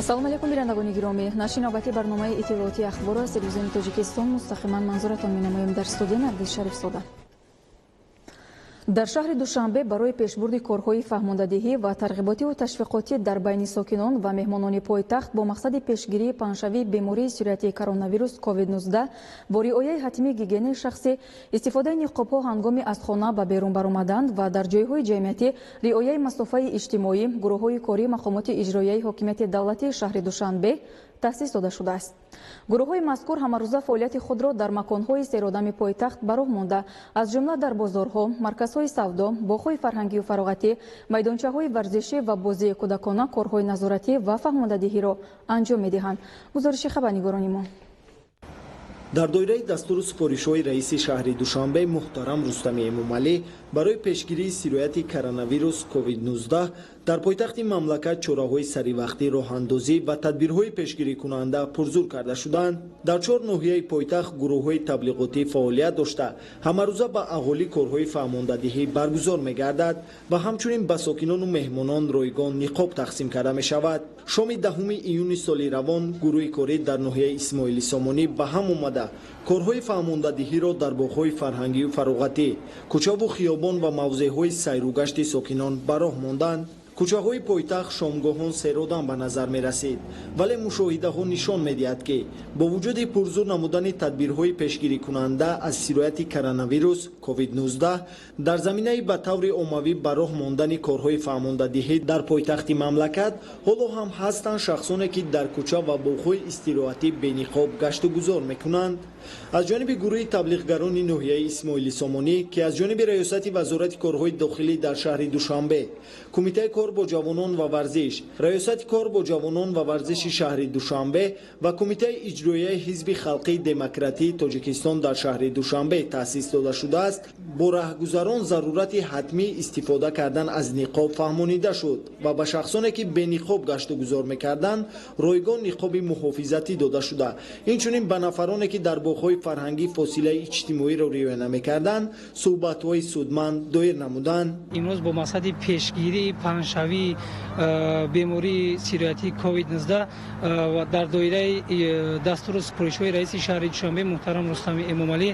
Ассалому алайкум, бинандагони гиромӣ. Нашри навбати барномаи иттилоотии Ахборро аз Телевизиони Тоҷикистон мустақиман манзуратон менамоем. Дар студия Наргиз Шарифзода. Дар шаҳри Душанбе барои пешбурди корҳои фаҳмондадиҳӣ ва тарғиботиву ташвиқотӣ дар байни сокинон ва меҳмонони пойтахт бо мақсади пешгирии паҳншавии бемории сироятии коронавирус COVID-19 бо риояи ҳатмии гигиенаи шахсӣ, истифодаи ниқобҳо ҳангоми аз хона ба берун баромадан ва дар ҷойҳои ҷамъиятӣ риояи масофаи иҷтимоӣ, гурӯҳҳои кории мақомоти иҷроияи ҳокимияти давлатии шаҳри Душанбе таъсис дода шудааст. Гурӯҳҳои мазкур ҳамарӯза фаъолияти худро дар маконҳои серодами пойтахт ба роҳ монда, аз ҷумла дар бозорҳо, марказҳои савдо, боғҳои фарҳангию фароғатӣ, майдончаҳои варзишӣ ва бозии кӯдакона корҳои назоратӣ ва фаҳмондадиҳиро анҷом медиҳанд. Гузориши хабарнигорони мо. Дар доираи дастуру супоришҳои раиси шаҳри Душанбе муҳтарам Рустами Эмомалӣ барои пешгирии сирояти коронавирус COVID-19 дар пойтахти мамлакат чораҳои саривақтӣ роҳандозӣ ва тадбирҳои пешгирикунанда пурзур карда шуданд. Дар чор ноҳияи пойтахт гурӯҳҳои таблиғотӣ фаъолият дошта, ҳамарӯза ба аҳолӣ корҳои фаҳмондадиҳӣ баргузор мегардад ва ҳамчунин ба сокинону меҳмонон ройгон ниқоб тақсим карда мешавад. Шоми 10 июни соли равон гурӯҳи корӣ дар ноҳияи Исмоили Сомонӣ ба ҳам омада, корҳои фаҳмондадиҳиро дар боғҳои фарҳангию фароғатӣ, кӯчаву хиёбон ва мавзеъҳои сайругашти сокинон ба роҳ монданд. Кӯчаҳои пойтахт шомгоҳон серодам ба назар мерасид, вале мушоҳидаҳо нишон медиҳад, ки бо вуҷуди пурзур намудани тадбирҳои пешгирикунанда аз сирояти коронавирус COVID-19 дар заминаи ба таври оммавӣ ба роҳ мондани корҳои фаҳмондадиҳӣ дар пойтахти мамлакат, ҳоло ҳам ҳастанд шахсоне, ки дар кӯча ва боғҳои истироҳатӣ бениқоб гаштугузор мекунанд. Аз ҷониби гурӯҳи таблиғгарони ноҳияи Исмоили Сомонӣ, ки аз ҷониби Раёсати Вазорати корҳои дохилӣ дар шаҳри Душанбе, Кумитаи кор бо ҷавонон ва варзиш, Раёсати кор бо ҷавонон ва варзиши шаҳри Душанбе ва Кумитаи иҷроияи Ҳизби халқии демократии Тоҷикистон дар шаҳри Душанбе таъсис дода шудааст, бо раҳгузарон зарурати ҳатмии истифода кардан аз ниқоб фаҳмонида шуд ва ба шахсоне, ки бениқоб гаштугузор мекарданд, ройгон ниқоби муҳофизатӣ дода шуда, инчунин ба нафароне, ки дар боғҳои фарҳангӣ фосилаи иҷтимоиро риоя намекарданд, суҳбатҳои судманд доир намуданд. Имрӯз бо мақсади пешгирии паҳншавии бемории сироятии COVID-19 дар доираи дастуру супоришҳои раиси шаҳри Душанбе муҳтарам Рустами Эмомалӣ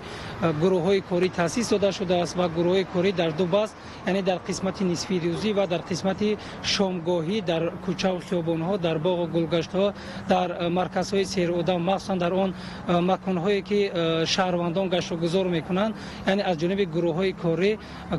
гурӯҳҳои корӣ таъсис дода шудааст ва гурӯҳҳои корӣ дар ду баст, яъне дар қисмати нисфирӯзӣ ва дар қисмати шомгоҳӣ, дар кӯчаву хиёбонҳо, дар боғу гулгаштҳо, дар марказҳои серодам, махсусан дар он маконҳое, ки шаҳрвандон гаштугузор мекунанд, яъне аз ҷониби гурӯҳҳои корӣ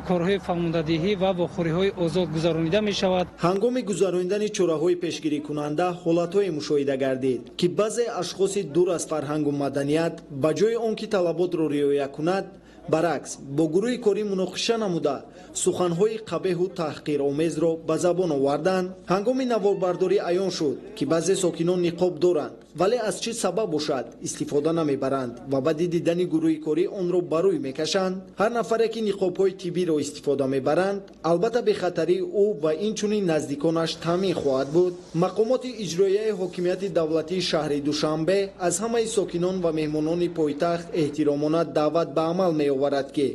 корҳои фаҳмондадиҳӣ ва вохӯриҳои озод гузаронида мешавад. Ҳангоми гузаронидани чораҳои пешгирикунанда ҳолатҳое мушоҳида гардид, ки баъзе ашхоси дур аз фарҳангу маданият ба ҷои он ки талаботро риоя кунад, баръакс бо гурӯҳи корӣ муноқиша намуда, суханҳои қабеҳу таҳқиромезро ба забон оварданд. Ҳангоми наворбардорӣ аён шуд, ки баъзе сокинон ниқоб доранд, вале аз чӣ сабаб бошад, истифода намебаранд ва баъди дидани гурӯҳи корӣ онро ба рӯй мекашанд. Ҳар нафаре, ки ниқобҳои тиббиро истифода мебаранд, албатта бехатарии ӯ ва инчунин наздиконаш таъмин хоҳад буд. Мақомоти иҷроияи ҳокимияти давлатии шаҳри Душанбе аз ҳамаи сокинон ва меҳмонони пойтахт эҳтиромона даъват ба амал меоварад, ки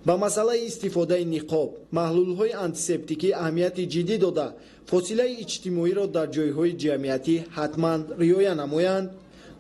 ба масъалаи истифодаи ниқоб, маҳлулҳои антисептикӣ аҳамияти ҷиддӣ дода, фосилаи иҷтимоиро дар ҷойҳои ҷамъиятӣ ҳатман риоя намоянд.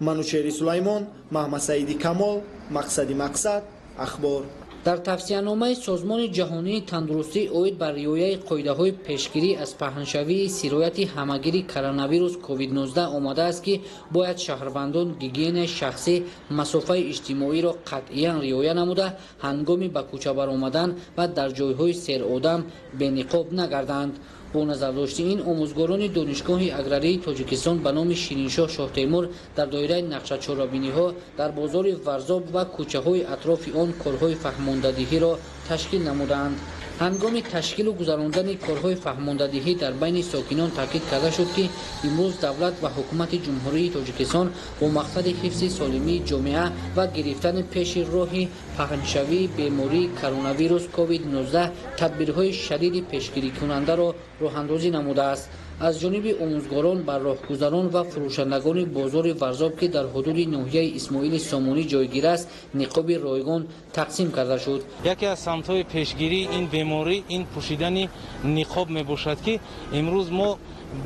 Манучери Сулаймон, Маҳмадсаиди Камол, Мақсади мақсад, Ахбор. Дар тавсияномаи Созмони ҷаҳонии тандурустӣ оид ба риояи қоидаҳои пешгирӣ аз паҳншавии сирояти ҳамагири коронавирус COVID-19 омадааст, ки бояд шаҳрвандон гигиенаи шахсӣ, масофаи иҷтимоиро қатъиян риоя намуда, ҳангоми ба кӯча баромадан ва дар ҷойҳои серодам бениқоб нагарданд. Бо назардошти ин, омӯзгорони Донишгоҳи аграрии Тоҷикистон ба номи Шириншоҳ Шоҳтемур дар доираи нақшачорабиниҳо дар бозори Варзоб ва кӯчаҳои атрофи он корҳои фаҳмондадиҳиро ташкил намуданд. Ҳангоми ташкилу гузарондани корҳои фаҳмондадиҳӣ дар байни сокинон таъкид карда шуд, ки имрӯз давлат ва ҳукумати Ҷумҳурии Тоҷикистон бо мақсади ҳифзи солимии ҷомеа ва гирифтани пеши роҳи паҳншавии бемории коронавирус COVID-19 тадбирҳои шадиди пешгирикунандаро роҳандозӣ намудааст. Аз ҷониби омӯзгорон ба роҳгузарон ва фурӯшандагони бозори Варзоб, ки дар ҳудуди ноҳияи Исмоили Сомонӣ ҷойгир аст, ниқоби ройгон тақсим карда шуд. Яке аз самтҳои пешгирии ин беморӣ ин пӯшидани ниқоб мебошад, ки имрӯз мо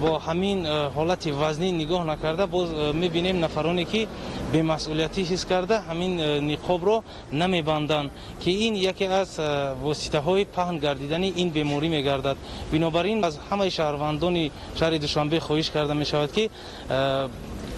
Бо ҳамин ҳолати вазнин нигоҳ накарда, боз мебинем нафароне ки бемасъулиятӣ ҳис карда ҳамин ниқобро намебанданд, ки ин яке аз воситаҳои паҳн гардидани ин беморӣ мегардад. Бинобар ин аз ҳамаи шаҳрвандони шаҳри Душанбе хоҳиш карда мешавад, ки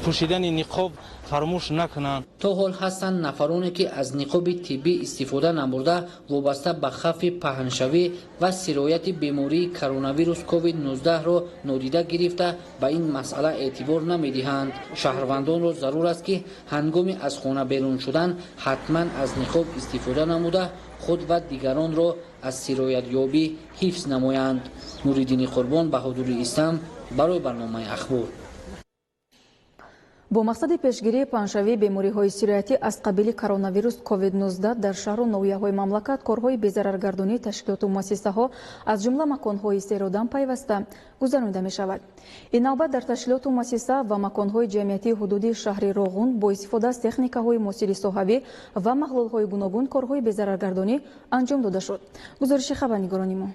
пӯшидани ниқоб фаромӯш накунанд. То ҳол ҳастанд нафароне, ки аз ниқоби тиббӣ истифода набурда, вобаста ба хавфи паҳншавӣ ва сирояти бемории коронавирус COVID-19-ро нодида гирифта, ба ин масъала эътибор намедиҳанд. Шаҳрвандонро зарур аст, ки ҳангоми аз хона берун шудан ҳатман аз ниқоб истифода намуда, худ ва дигаронро аз сироятёбӣ ҳифз намоянд. Нуриддини Қурбон, Баҳодури Ислам, барои барномаи Ахбор. Бо мақсади пешгирии паҳншавии бемориҳои сироятӣ аз қабили коронавирус COVID-19 дар шаҳру ноҳияҳои мамлакат корҳои безараргардонии ташкилоту муассисаҳо, аз ҷумла маконҳои серодам, пайваста гузаронида мешавад. Ин навбат дар ташкилоту муассиса ва маконҳои ҷамъиятии ҳудуди шаҳри Роғун бо истифода аз техникаҳои муосири соҳавӣ ва маҳлулҳои гуногун корҳои безараргардонӣ анҷом дода шуд. Гузориши хабарнигорони мо.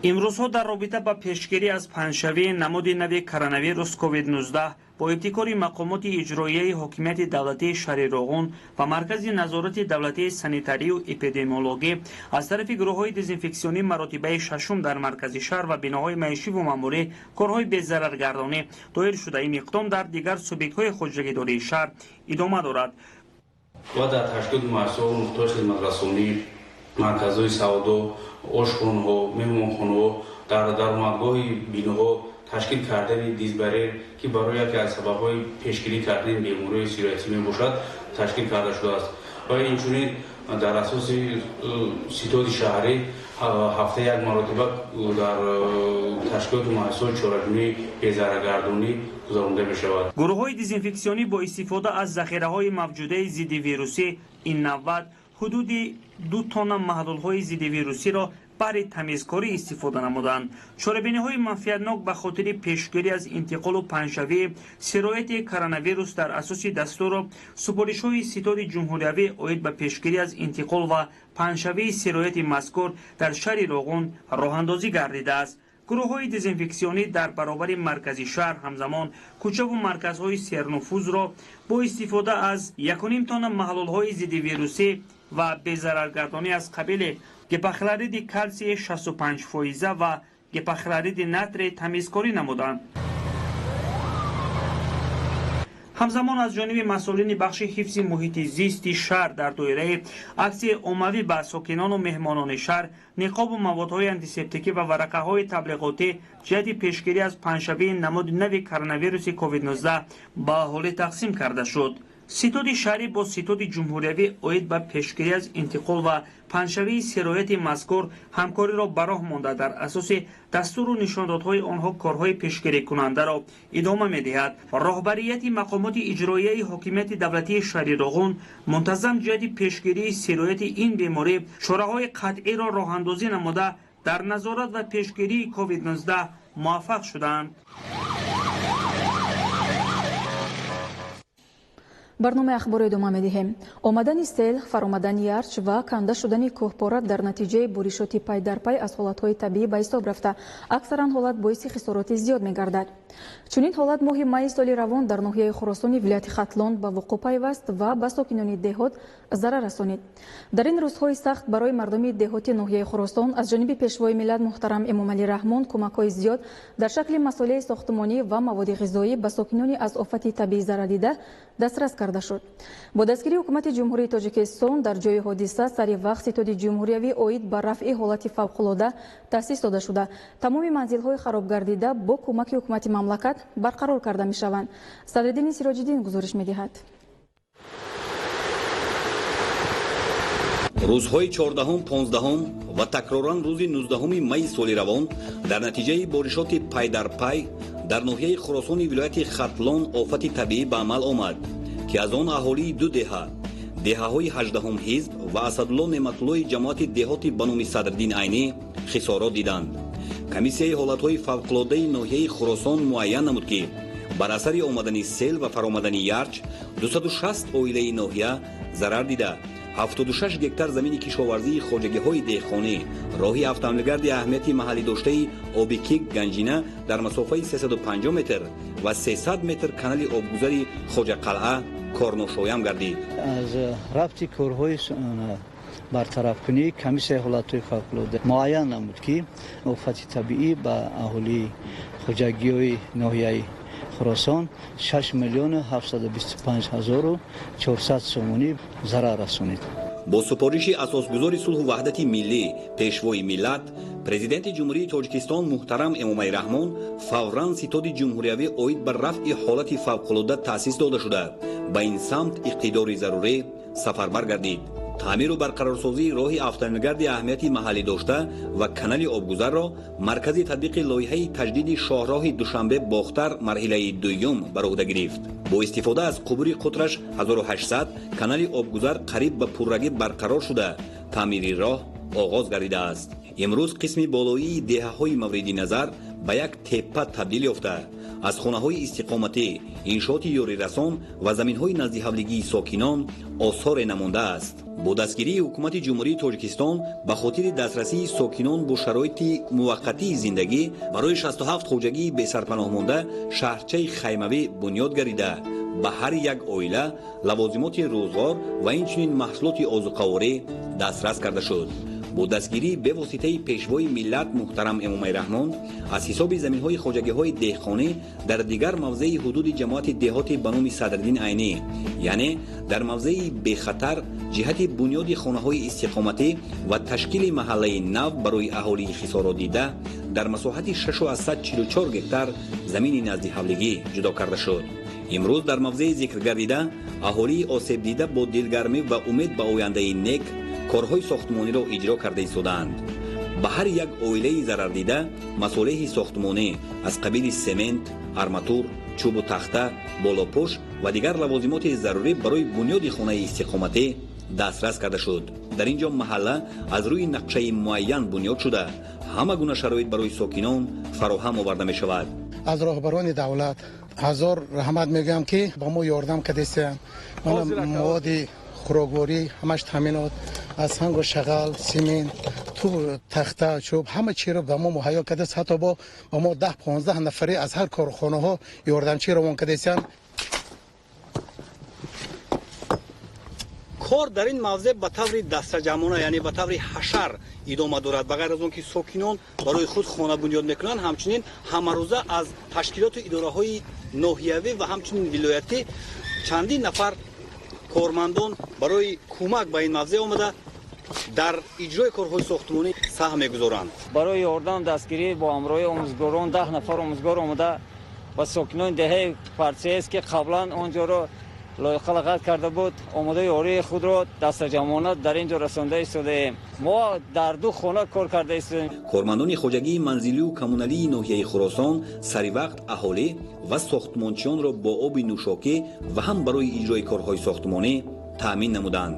Имрӯзҳо дар робита ба пешгирӣ аз паҳншавии намуди нави коронавирус COVID-19 бо ибтикори мақомоти иҷроияи ҳокимияти давлатии шаҳри Роғун ва Маркази назорати давлатии санитарию эпидемиологӣ аз тарафи гурӯҳҳои дезинфексионӣ маротибаи шашум дар маркази шаҳр ва биноҳои маишиву маъмурӣ корҳои безараргардонӣ доир шуда, ин иқдом дар дигар субъектҳои хоҷагидории шаҳр идома дорад. Ва дар ташкилоти муассисаҳо, нуқтаҳои хизматрасонӣ, марказҳои савдо, ошхонаҳо, меҳмонхонаҳо, дар даромадгоҳи биноҳо ташкил кардани дизбарьер, ки барои яке аз сабабҳои пешгирӣ кардани бемориҳои сироятӣ мебошад, ташкил карда шудааст. Ва инчунин дар асоси ситоди шаҳрӣ ҳафта як маротиба дар ташкилоти муассисаҳои чорабинии безараргардонӣ гузаронда мешавад. Гурӯҳҳои дезинфексионӣ бо истифода аз захираҳои мавҷудаи зиддивирусӣ ин навбат ҳудуди 2 тонна маҳлулҳои зиддивирусиро баҳри тамизкорӣ истифода намуданд. Чорабиниҳои манфиатнок ба хотири пешгирӣ аз интиқолу паҳншавии сирояти коронавирус дар асоси дастуру супоришҳои ситоди ҷумҳуриявӣ оид ба пешгирӣ аз интиқол ва паҳншавии сирояти мазкур дар шаҳри Роғун роҳандозӣ гардидааст. Гурӯҳҳои дезинфексионӣ дар баробари маркази шаҳр ҳамзамон кӯчаву марказҳои сернуфузро бо истифода аз 1,5 тонна маҳлулҳои зиддивирусӣ ва безараргардонӣ аз қабили гипохлориди калсии 65% ва гипохлориди натрий тамизкорӣ намуданд. Ҳамзамон аз ҷониби масъулини бахши ҳифзи муҳити зисти шаҳр дар доираи аксияи оммавӣ ба сокинону меҳмонони шаҳр ниқобу маводҳои антисептикӣ ва варақаҳои таблиғотӣ ҷиҳати пешгирӣ аз паҳншавии намуди нави коронавируси COVID-19 ба аҳолӣ тақсим карда шуд. Ситоди шаҳрӣ бо ситоди ҷумҳуриявӣ оид ба пешгирӣ аз интиқол ва паҳншавии сирояти мазкур ҳамкориро ба роҳ монда, дар асоси дастуру нишондодҳои онҳо корҳои пешгирикунандаро идома медиҳад. Роҳбарияти мақомоти иҷроияи ҳокимияти давлатии шаҳри Роғун мунтазам ҷиҳати пешгирии сирояти ин беморӣ чораҳои қатъиро роҳандозӣ намуда, дар назорат ва пешгирии COVID-19 муваффақ шуданд. Барномаи Ахборро идома медиҳем. Омадани сел, фаромадани ярч ва канда шудани кӯҳпора дар натиҷаи боришоти пай дар пай аз ҳолатҳои табиӣ ба ҳисоб рафта, аксаран ҳолат боиси хисороти зиёд мегардад. Чунин ҳолат моҳи майи соли равон дар ноҳияи Хуросони вилояти Хатлон ба вуқӯъ пайваст ва ба сокинони деҳот зарар расонид. Дар ин рӯзҳои сахт барои мардуми деҳоти ноҳияи Хуросон аз ҷониби пешвои миллат муҳтарам Эмомалӣ Раҳмон кӯмакҳои зиёд дар шакли масолеҳи сохтмонӣ ва маводи ғизоӣ ба сокинони аз офати табиӣ зарардида дастрас карда шуд. Бо дастгирии ҳукумати Ҷумҳурии Тоҷикистон дар ҷои ҳодиса сари вақт ситоди ҷумҳуриявӣ оид ба рафъи ҳолати фавқулода таъсис дода шуда, тамоми манзилҳои харобгардида бо кӯмаки ҳукумати мамлакат барқарор карда мешаванд. Садриддини Сироҷиддин гузориш медиҳад. Рӯзҳои 14, 15 ва такроран рӯзи 19 майи соли равон дар натиҷаи боришоти пайдарпай дар ноҳияи Хуросони вилояти Хатлон офати табиӣ ба амал омад, ки аз он аҳолии ду деҳа, деҳаҳои 18 ҳизб ва Асадулло Неъматуллои ҷамоати деҳоти ба номи Садриддин Айнӣ хисорот диданд. Комиссияи ҳолатҳои фавқулодаи ноҳияи Хуросон муайян намуд, ки бар асари омадани сел ва фаромадани ярч 260 оилаи ноҳия зарар дида, 76 гектар замини кишоварзии хоҷагиҳои деҳқонӣ, роҳи автомобилгарди аҳамияти маҳаллӣ доштаи Обикик Ганҷина дар масофаи 350 метр ва 300 метр канали обгузари Хоҷақалъа корношоям гардид. Аз рафти корҳои бартарафкунии комиссияи ҳолатҳои фавқулода муайян намуд, ки офати табиӣ ба аҳолии хоҷагиҳои ноҳияи Хуросон 6 миллиону 725 ҳазору 400 сомонӣ зарар расонид. Бо супориши асосгузори сулҳу ваҳдати миллӣ, пешвои миллат, президенти Ҷумҳурии Тоҷикистон муҳтарам Эмомалӣ Раҳмон фавран ситоди ҷумҳуриявӣ оид ба рафъи ҳолати фавқулода таъсис дода шуда, ба ин самт иқтидори зарурӣ сафарбар гардид. Таъмиру барқарорсозии роҳи автомобилгарди аҳамияти маҳаллӣ дошта ва канали обгузарро маркази татбиқи лоиҳаи таҷдиди шоҳроҳи Душанбе Бохтар марҳилаи дуюм бар уҳда гирифт. Бо истифода аз қубури қутраш 1800 канали обгузар қариб ба пуррагӣ барқарор шуда, таъмири роҳ оғоз гардидааст. Имрӯз қисми болоии деҳаҳои мавриди назар ба як теппа табдил ёфта, аз хонаҳои истиқоматӣ, иншооти ёрирасон ва заминҳои наздиҳавлигии сокинон осоре намондааст. Бо дастгирии ҳукумати Ҷумҳурии Тоҷикистон ба хотири дастрасии сокинон бо шароити муваққатии зиндагӣ барои 67 хоҷагии бесарпаноҳ монда шаҳрчаи хаймавӣ бунёд гардида, ба ҳар як оила лавозимоти рӯзғор ва инчунин маҳсулоти озуқаворӣ дастрас карда шуд. Бо дастгирии бевоситаи пешвои миллат муҳтарам Эмомалӣ Раҳмон аз ҳисоби заминҳои хоҷагиҳои деҳқонӣ дар дигар мавзеи ҳудуди ҷамоати деҳоти ба номи Садриддин Айнӣ, яъне дар мавзеи бехатар ҷиҳати бунёди хонаҳои истиқоматӣ ва ташкили маҳаллаи нав барои аҳолии хисоротдида дар масоҳати 644 гектар замини наздиҳавлигӣ ҷудо карда шуд. Имрӯз дар мавзеи зикргардида аҳолии осебдида бо дилгармӣ ва умед ба ояндаи нек корҳои сохтмониро иҷро карда истодаанд. Ба ҳар як оилаи зарардида масолеҳи сохтмонӣ аз қабили семент, арматур, чӯбу тахта, болопӯш ва дигар лавозимоти зарурӣ барои бунёди хонаи истиқоматӣ дастрас карда шуд. Дар ин ҷо маҳалла аз рӯи нақшаи муайян бунёд шуда, ҳама гуна шароит барои сокинон фароҳам оварда мешавад. Аз роҳбарони давлат ҳазор раҳмат мегӯям, ки ба мо ёрдам кардастанд. Маводи хӯрокворӣ ҳамаш таъминот аз сангу шағал, семент, туб, тахта, чӯб, ҳама чиро ба мо муҳайё кардааст. Ҳатто бо ба мо 10-15 нафаре аз ҳар корхонаҳо ёрдамчӣ равон кардастанд. Кор дар ин мавзеъ ба таври дастаҷамъона, яъне ба таври ҳашар идома дорад. Ба ғайр аз он ки сокинон барои худ хона бунёд мекунанд, ҳамчунин ҳамарӯза аз ташкилоту идораҳои ноҳиявӣ ва ҳамчунин вилоятӣ чандин нафар кормандон барои кӯмак ба ин мавзеъ омада дар иҷрои корҳои сохтмонӣ саҳм мегузоранд. Барои ёрдам дастгирӣ бо ҳамроҳии омӯзгорон 10 нафар омӯзгор омада ба сокинони деҳаи Парчаест, ки қаблан он ҷоро лоиқа лағат карда буд, омода ёрии худро дастаҷамъона дар ин ҷо расонда истодаем. Мо дар ду хона кор карда истодаем. Кормандони хоҷагии манзилию коммуналии ноҳияи Хуросон сари вақт аҳолӣ ва сохтмончиёнро бо оби нӯшокӣ ва ҳам барои иҷрои корҳои сохтмонӣ таъмин намуданд.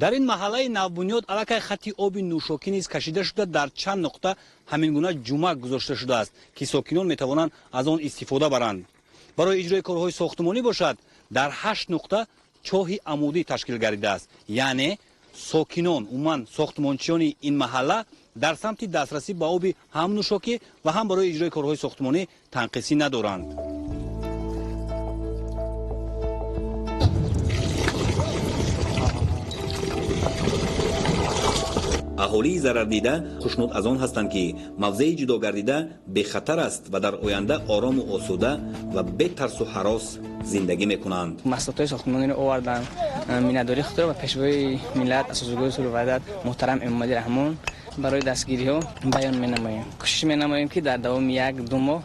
Дар ин маҳаллаи навбунёд аллакай хатти оби нӯшокӣ низ кашида шуда, дар чанд нуқта ҳамин гуна ҷумак гузошта шудааст, ки сокинон метавонанд аз он истифода баранд. Барои иҷрои корҳои сохтмонӣ бошад, дар 8 нуқта чоҳи амудӣ ташкил гардидааст. Яъне сокинон, умуман сохтмончиёни ин маҳалла дар самти дастрасӣ ба оби ҳам нӯшокӣ ва ҳам барои иҷрои корҳои сохтмонӣ танқисӣ надоранд. Аҳолии зарардида хушнуд аз он ҳастанд, ки мавзеи ҷудогардида бехатар аст ва дар оянда орому осуда ва бетарсу ҳарос зиндагӣ мекунанд. Маҳсулотҳои сохтмониро оварданд. Миннатдории худро ба пешвои миллат, асосгузори сулҳу ваҳдат муҳтарам Эмомалӣ Раҳмон барои дастгириҳо баён менамоем. Кӯшиш менамоем, ки дар давоми 1-2 моҳ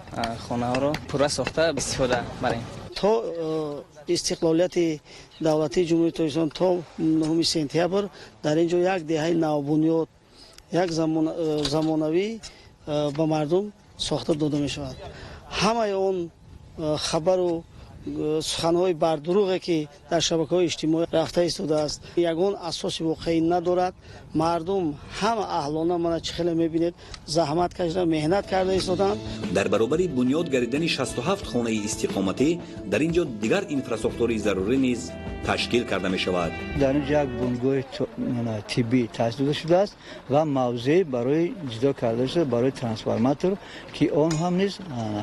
хонаҳоро пурра сохта истифода барем. То истиқлолияти давлатии Ҷумҳурии Тоҷикистон то 9 сентябр дар ин ҷо як деҳаи навбунёд, як замонавӣ ба мардум сохта дода мешавад. Ҳамаи он хабару Суханҳои бардурӯғе, ки дар шабакаҳои иҷтимоӣ рафта истодааст, ягон асоси воқеӣ надорад. Мардум ҳама аҳлона, мана чӣ хеле мебинед, заҳмат кашида, меҳнат карда истоданд. Дар баробари бунёд гардидани 67 хонаи истиқоматӣ дар ин ҷо дигар инфрасохтори зарурӣ низ ташкил карда мешавад. Дар ин ҷо як бунгоҳи тиббӣ таъсис дода шудааст ва мавзеъ барои ҷудо карда шуда барои трансформатор, ки он ҳам низ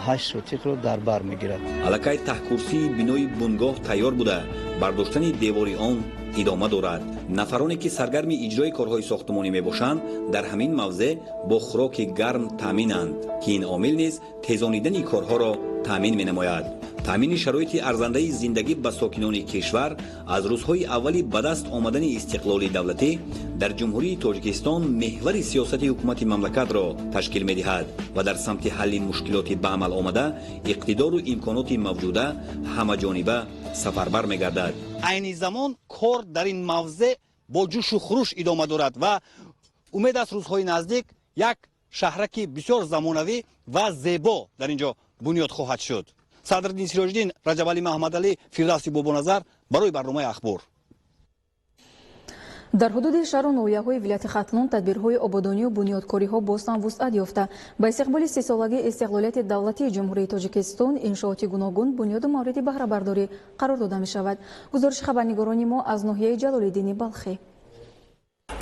8 сотиқро дар бар мегирад. Аллакай таҳкурсии бинои бунгоҳ тайёр буда, бардоштани девори он идома дорад. Нафароне, ки саргарми иҷрои корҳои сохтмонӣ мебошанд, дар ҳамин мавзеъ бо хӯроки гарм таъминанд, ки ин омил низ тезонидани корҳоро таъмин менамояд. Таъмини шароити арзандаи зиндагӣ ба сокинони кишвар аз рӯзҳои аввали ба даст омадани истиқлоли давлатӣ дар Ҷумҳурии Тоҷикистон меҳвари сиёсати ҳукумати мамлакатро ташкил медиҳад ва дар самти ҳалли мушкилоти ба амал омада иқтидору имконоти мавҷуда ҳамаҷониба сафарбар мегардад. Айни замон кор дар ин мавзеъ бо ҷӯшу хуруш идома дорад ва умед аст, рӯзҳои наздик як шаҳраки бисёр замонавӣ ва зебо дар ин ҷо бунёд хоҳад шуд. Садриддин Сироҷиддин, Раҷабалӣ Маҳмадалӣ, Фирдавси Бобоназар барои барномаи «Ахбор». Дар ҳудуди шаҳру ноҳияҳои вилояти Хатлон тадбирҳои ободонию бунёдкориҳо боз ҳам вусъат ёфта, ба истиқболи 30-солагии истиқлолияти давлатии Ҷумҳурии Тоҷикистон иншооти гуногун бунёду мавриди баҳрабардорӣ қарор дода мешавад. Гузориши хабарнигорони мо аз ноҳияи Ҷалолиддини Балхӣ.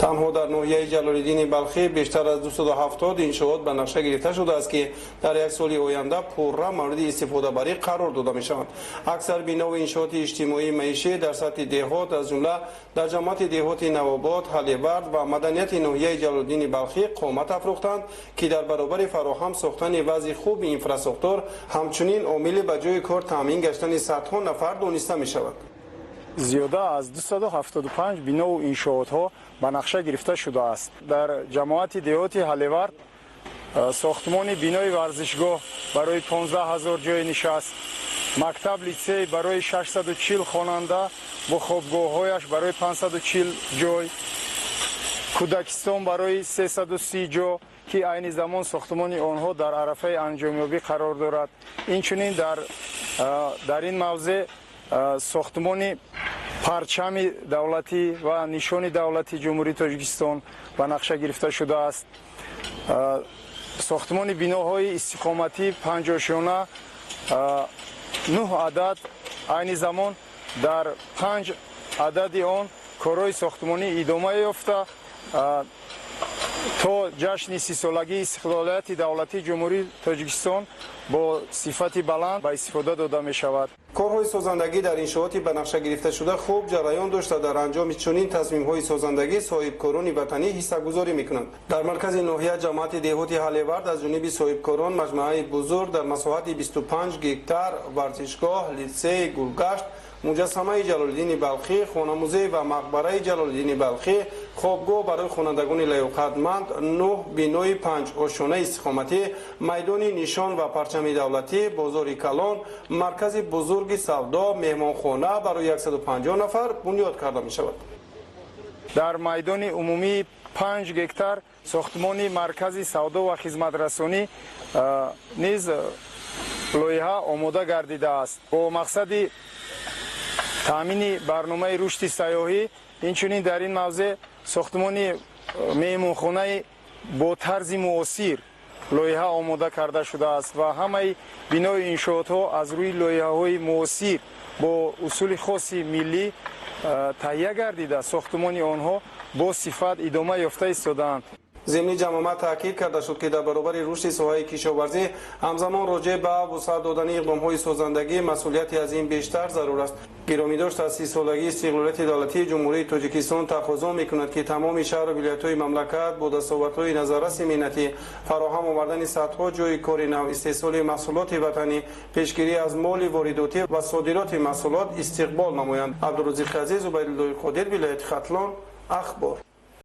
Танҳо дар ноҳияи Ҷалолиддини Балхӣ бештар аз 270 иншоот ба нақша гирифта шудааст, ки дар як соли оянда пурра мавриди истифодабарӣ қарор дода мешаванд. Аксар бинову иншооти иҷтимоии маишӣ дар сатҳи деҳот, аз ҷумла дар ҷамоати деҳоти Навобод, Ҳалевард ва Маданияти ноҳияи Ҷалолиддини Балхӣ қомат афрӯхтанд, ки дар баробари фароҳам сохтани вазъи хуби инфрасохтор ҳамчунин омили ба ҷои кор таъмин гаштани садҳо нафар дониста мешавад. Зиёда аз 275 бинову иншоотҳо ба нақша гирифта шудааст. Дар ҷамоати деҳоти Ҳалевард сохтмони бинои варзишгоҳ барои 15 ҳазор ҷои нишаст, мактаб литсей барои 640 хонанда бо хобгоҳҳояш барои 540 ҷой, кӯдакистон барои 330 ҷо, ки айни замон сохтмони онҳо дар арафаи анҷомёбӣ қарор дорад. Инчунин дар ин мавзеъ сохтмони парчами давлатӣ ва нишони давлати Ҷумҳурии Тоҷикистон ба нақша гирифта шудааст. Сохтмони биноҳои истиқоматӣ панҷошёна нӯҳ адад, айни замон дар панҷ адади он корҳои сохтмонӣ идома ёфта, то ҷашни 30-солагии истиқлолияти давлатии Ҷумҳурии Тоҷикистон бо сифати баланд ба истифода дода мешавад. Корҳои созандагӣ дар иншооти ба нақша гирифташуда хуб ҷараён дошта, дар анҷоми чунин тасмимҳои созандагӣ соҳибкорони ватанӣ ҳиссагузорӣ мекунанд. Дар маркази ноҳия, ҷамоати деҳоти Ҳалевард, аз ҷониби соҳибкорон маҷмӯаи бузург дар масоҳати 25 гектар, варзишгоҳ, литсей, гулгашт, муҷассамаи Ҷалолиддини Балхӣ, хонамузей ва мақбараи Ҷалолиддини Балхӣ, хобгоҳ барои хонандагони лаёқатманд, нӯҳ бинои панҷошёнаи истиқоматӣ, майдони нишон ва парчами давлатӣ, бозори калон, маркази бузурги савдо, меҳмонхона барои 150 нафар бунёд карда мешавад. Дар майдони умумии 5 гектар сохтмони маркази савдо ва хизматрасонӣ низ лоиҳа омода гардидааст. Бо мақсади таъмини барномаи рушди сайёҳӣ инчунин дар ин мавзеъ сохтмони меҳмонхонаи бо тарзи муосир лоиҳа омода карда шудааст ва ҳамаи бинои иншоотҳо аз рӯи лоиҳаҳои муосир бо усули хоси миллӣ таҳия гардида, сохтмони онҳо бо сифат идома ёфта истодаанд. Зимни ҷамъомад таъкид карда шуд, ки дар баробари рушди соҳаи кишоварзӣ ҳамзамон роҷеъ ба вусъат додани иқдомҳои созандагӣ масъулияти аз ин бештар зарур аст. Гиромидошт аз 30-солагии истиқлолияти давлатии Ҷумҳурии Тоҷикистон тақозо мекунад, ки тамоми шаҳру вилоятҳои мамлакат бо дастовардҳои назарраси меҳнатӣ, фароҳам овардани садҳо ҷои кори нав, истеҳсоли маҳсулоти ватанӣ, пешгирӣ аз моли воридотӣ ва содироти маҳсулот истиқбол намоянд. Абдурозиқи Азиз, Убайдуллои Қодир, вилояти Хатлон, «Ахбор».